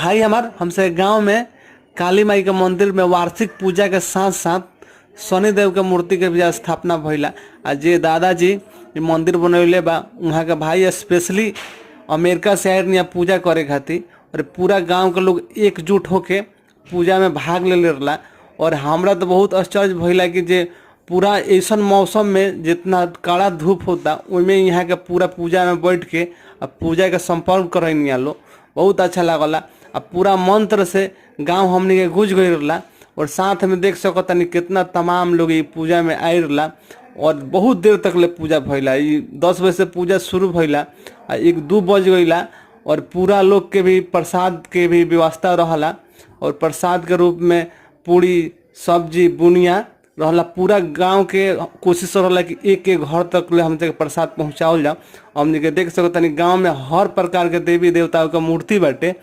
भाई हमार हमसे गांव में काली माई के मंदिर में वार्षिक पूजा के साथ साथ शनिदेव के मूर्ति के भी स्थापना भइला। आ जे दादाजी इ मंदिर बनवले बा, वहाँ के भाई स्पेशली अमेरिका से आए रही पूजा करे खातिर और पूरा गांव के लोग एकजुट होके पूजा में भाग ले रहला। और हमरा तो बहुत आश्चर्य भइला कि जे पूरा ऐसन मौसम में जितना कड़ा धूप होता, ओमे यहाँ के पूरा पूजा में बैठ के आ पूजा के संपर्क करैनी लो। बहुत अच्छा लागला आ पूरा मंत्र से गांव हमनी के गूंज गईल रहला। और साथ में देख सकतानी कितना तमाम लोग इ पूजा में आइल रहला और बहुत देर तक ले पूजा भइला। इ 10 बजे से पूजा शुरू भइला आ 1-2 बज गईला और पूरा लोग के भी प्रसाद के भी व्यवस्था रहला और प्रसाद के रूप में पूरी, सब्जी, बुनिया रहला। पूरा गांव के कोशिश रहला कि एक एक घर तक ले हमके प्रसाद पहुंचावल जाओ। हमनी के देख सकतानी गांव में हर प्रकार के देवी देवता के मूर्ति बाटे।